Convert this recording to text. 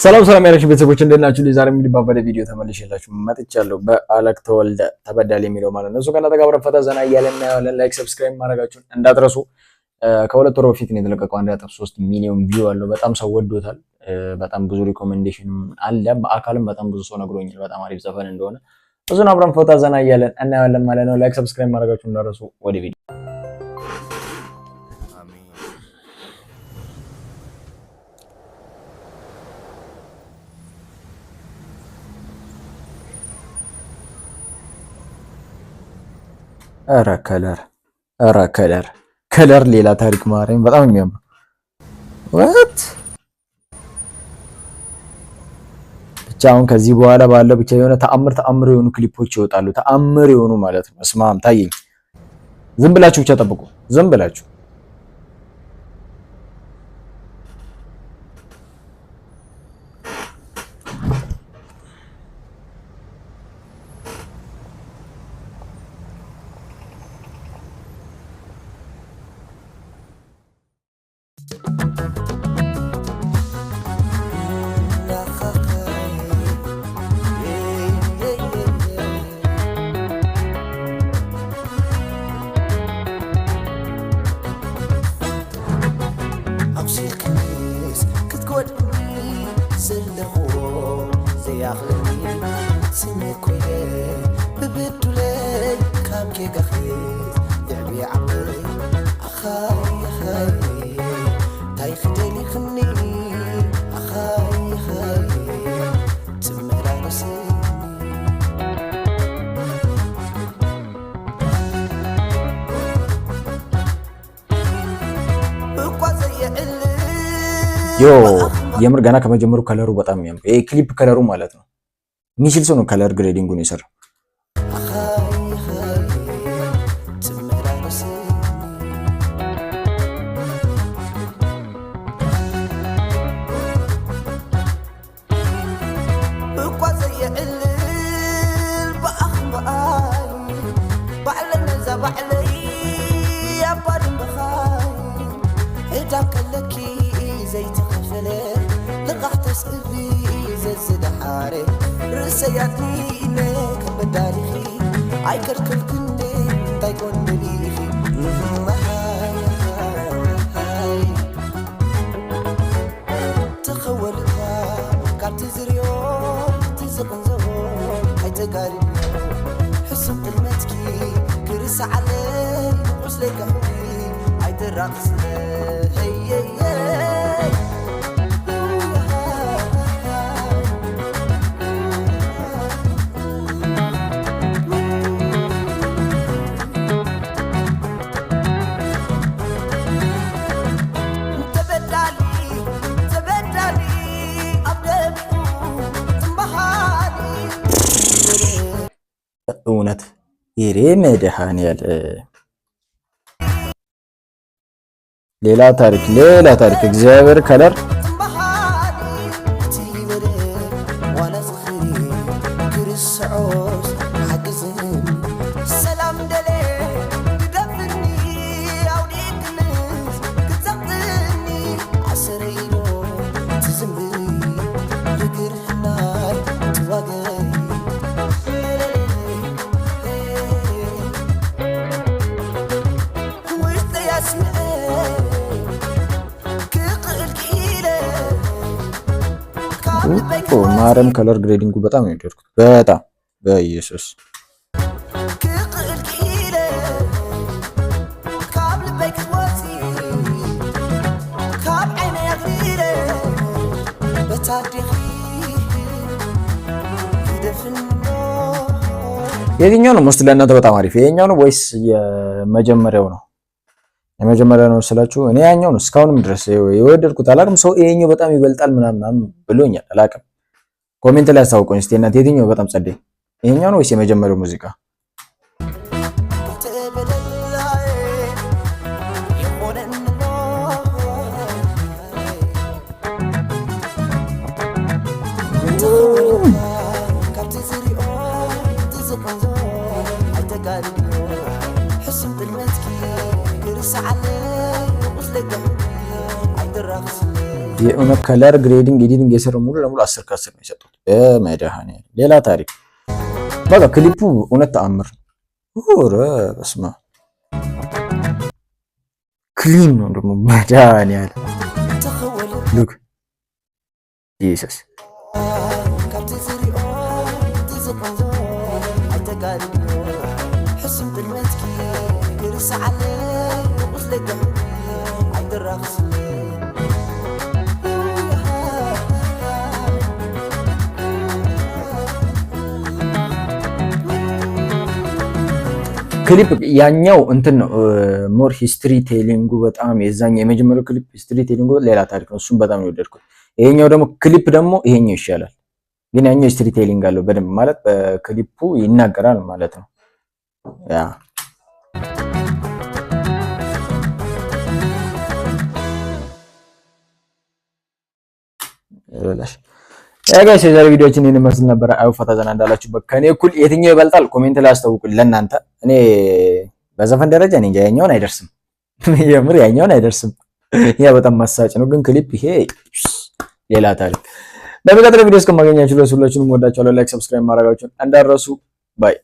ሰላም ሰላም ያላችሁ ቤተሰቦች እንዴት ናችሁ? ዛሬ እንግዲህ ባበደ ቪዲዮ ተመልሼላችሁ መጥቻለሁ። በአለክ ተወልደ ተበዳል የሚለው ማለት ነው። እሱ ከእናንተ ጋር አብረን ፈታ ዘና እያለን እናየዋለን። Like subscribe ማድረጋችሁን እንዳትረሱ። ከ2 ወር በፊት ነው የተለቀቀው። 1.3 ሚሊዮን view አለው። በጣም ሰው ወዶታል። በጣም ብዙ recommendation አለ። በአካልም በጣም ብዙ ሰው ነግሮኛል በጣም አሪፍ ዘፈን እንደሆነ። እሱን አብረን ፈታ ዘና እያለን እናየዋለን ማለት ነው። Like subscribe ማድረጋችሁን እንዳትረሱ። ወደ ቪዲዮ። I mean, ኧረ color፣ ኧረ color፣ color ሌላ ታሪክ። ማርያም በጣም የሚያምር። What? ብቻ አሁን ከዚህ በኋላ ባለው ብቻ የሆነ ተአምር ተአምር የሆኑ ክሊፖች ይወጣሉ። ተአምር የሆኑ ማለት ነው። እስማም ታየኝ። ዝም ብላችሁ ብቻ ጠብቁ። ዝም ብላችሁ። ኣቑሲልክስ ክትጎድኒ ዘለኽዎ ዘያኽለኒ ስመ ኮይነ ብብዱለይ ካብ ጌጋኺ ይዕብየ ዓቕለይ ኣኻይ ኣኻይ እንታይ ክደሊኽኒ ኣኻይ ኣኻይ ትመላለስኒ። እኳ ዘየዕልል። Yo፣ የምር ገና ከመጀመሩ color ኡ በጣም የሚያምር፣ ይሄ ክሊፕ color ኡ ማለት ነው። የሚችል ሰው ነው color grading ኡን የሰራው። ኣኻይ ኣኻይ ትመላለስኒ። እኳ ዘየዕልል ብኣኽምኣይ ባዕለይ ነዛ ባዕለይ ኣባድምኻይ ዕዳም ከለኪ ዘይተኸፈለ ልቓሕ ተስእቢ ዘዝደሓረ ርእሰያትኒነ ከም በዳሊኺ ኣይከልከልክኒ እንታይ ኮንደሊኺ። ትኸወልካ ካብቲ ዝርዮ ትዝቕንዞ ኣይተጋርዮ ሕሱም ቅድመትኪ ክርስዓለይ ቁስለይ ካሕዊ ኣይትራቕስለይ። ተበዳሊ ተበዳሊ ኣብ ደሚኡ ትምባሃሊ። እውነት ይሬ መድኃኒዓለም ሌላ ታሪክ፣ ሌላ ታሪክ። እግዚአብሔር color። ትምባሃሊ እቲ በደል ዋላ ዝኽሪ ክርስዖስ ሓግዝኒ ሰላም ደለ ግደፍኒ ኣውዲቅንስ ክትዘቕጥኒ ዓሰረኢሎ ትዝንብይ ብግርህናይ ትዋገይ። ውሽጠይ ኣስምዐ ክቕእል ክኢለ ካብ ልበይ። ማርያም color grading ኡ በጣም ነው የወደድኩት። በጣም በኢየሱስ። ክቕእል ክኢለ ካብ ልበይ ክትወፂ ካብ ዓይነይ ኣግሪረ በታዲኺ ይደፍኖ። የትኛው ነው most ለእናንተ በጣም አሪፍ? ይሄኛው ነው ወይስ የመጀመሪያው ነው? የመጀመሪያው ነው ስላችሁ እኔ ያኛው ነው እስካሁንም ድረስ የወደድኩት። አላቅም፣ ሰው ይሄኛው በጣም ይበልጣል ምናምን ምናምን ብሎኛል። አላቅም፣ comment ላይ አስታውቁኝ እስቲ እናንተ የትኛው በጣም ጸዴ፣ ይሄኛው ነው ወይስ የመጀመሪያው ሙዚቃ? ተበደላይ የኾነንሎ። ትኸወልካ ካብቲ ዝሪኦ ትዝቕንዞ ኣይተጋርዮ ሕሱም ጥልመትኪ ክርስዓለይ ቁስለይ ኣይትራኽስለይ። የእውነት color grading editing የሰራው ሙሉ ለሙሉ 10 ከ10 ነው የሰጡት። በመድኃኒዓለም ሌላ ታሪክ። በቃ ክሊፑ እውነት ተአምር ነው። ኧረ በስመ አብ፣ clean ነው ደግሞ፣ መድኃኒዓለም። ተኸወል። Look, Jesus. ካብቲ ዝሪኦ ትዝቆንዞ ኣይተጋርዮ ሕሱም ጥልመትኪ ክርስዓለይ ቁስለይ ኣይደራኽስለይ። ክሊፕ ያኛው እንትን ነው፣ more history telling ኡ በጣም፣ የዛኛው የመጀመሪያው ክሊፕ history telling ኡ ሌላ ታሪክ ነው። እሱም በጣም ነው የወደድኩት። ይሄኛው ደግሞ ክሊፕ ደግሞ ይሄኛው ይሻላል፣ ግን ያኛው history telling አለው በደንብ፣ ማለት በክሊፑ ይናገራል ማለት ነው። Yeah, yeah guys፣ የዛሬ ቪዲዮችን ይህን ይመስል ነበረ። አይ ፈታ ዘና እንዳላችሁበት ከኔ እኩል የትኛው ይበልጣል comment ላይ አስታውቁኝ። ለእናንተ እኔ በዘፈን ደረጃ እኔ እንጃ፣ ያኛውን አይደርስም፣ የምር ያኛውን አይደርስም። ያ በጣም መሳጭ ነው፣ ግን ክሊፕ ይሄ ሌላ ታሪክ። በሚቀጥለው ቪዲዮ እስከማገኛችሁ ድረስ ሁላችሁንም ወዳችኋለሁ። Like፣ subscribe ማድረጋችሁን እንዳትረሱ። Bye.